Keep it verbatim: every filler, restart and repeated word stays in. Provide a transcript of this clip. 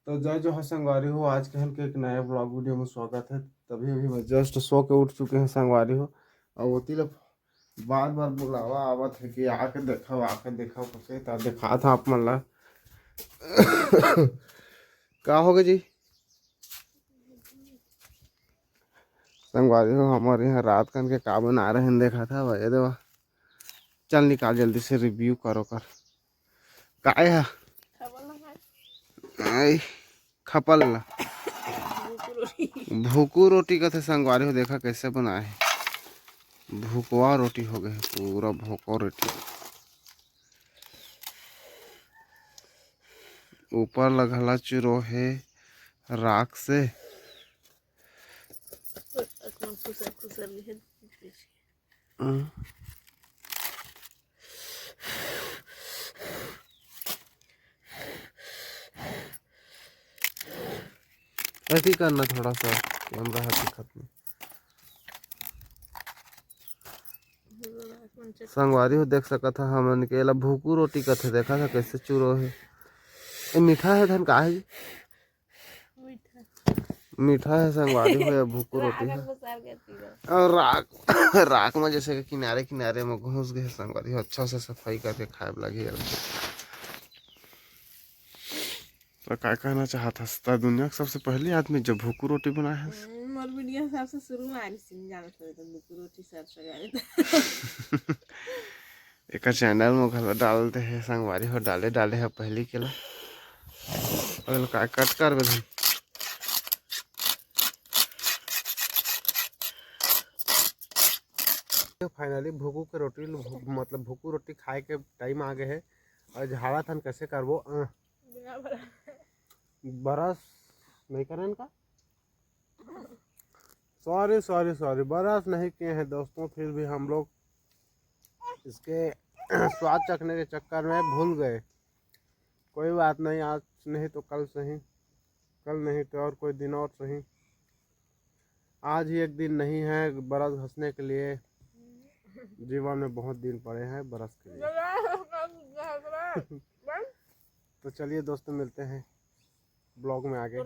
तो जय जोहार संगवारी हो, आज के हमन के एक नया vlog video में स्वागत है। तभी अभी मैं just सो के उठ चुके हैं संगवारी हो, और ओती ले बार बार बुलावा आवत है कि आके देखो, आके देखो करके, त देखात हँव आप मन ला। का होगे जी संगवारी हो, हमर यहाँ रात कन के का बना रहे हैं देखात हव, ये देवा। चल निकाल जल्दी से, review करो कर। काय है? खपल ना खाए। आई, खपल ना। भूकू रोटी। भूकू रोटी कथे संगवारी हो, देखा कैसे बनाए है। भूकवा रोटी होगे है, पूरा भूकवा रोटी। ऊपर ला घला चुरो है राख से। अतना खुसर खुसर भी है। हम्म। ऐसे ही करना थोड़ा सा, कैमरा ह दिखत नहीं। संगवारी हो, देख सकत ह हमन के एला भूकू रोटी कथे, देखा था कैसे चुरो है। ए, मीठा है धन का है जी? मीठा। मीठा है संगवारी हो या भूकू रोटी है। और राख, राख में जैसे कि किनारे किनारे में घुस गए संगवारी हो, अच्छा से सफाई करके खाए लगी। तो का कहना चाहत हस, त दुनिया के सबसे पहली आदमी जो भूकू रोटी बनाए हस? हम्म, मोर वीडियो सबसे शुरू में आ रही थी, जानत हो तो भूकू रोटी सर सगारे। एकर चैनल में घला डाल दे हे संगवारी हो, डाले डाले हे पहली के ला। अगला का कट कर बे धन। फाइनली भूकू के रोटी ल-, भू-, मतलब भूकू रोटी खाए के टाइम आ गए है। और झाड़ा थन कैसे करबो, अ। बरस नहीं करें इनका। सॉरी सॉरी सॉरी, बरस नहीं किए हैं दोस्तों, फिर भी हम लोग इसके स्वाद चखने के चक्कर में भूल गए। कोई बात नहीं, आज नहीं तो कल सही, कल नहीं तो और कोई दिन और सही। आज ही एक दिन नहीं है बरस घसने के लिए, जीवन में बहुत दिन पड़े हैं बरस के लिए। तो चलिए दोस्तों, मिलते हैं vlog में आगे।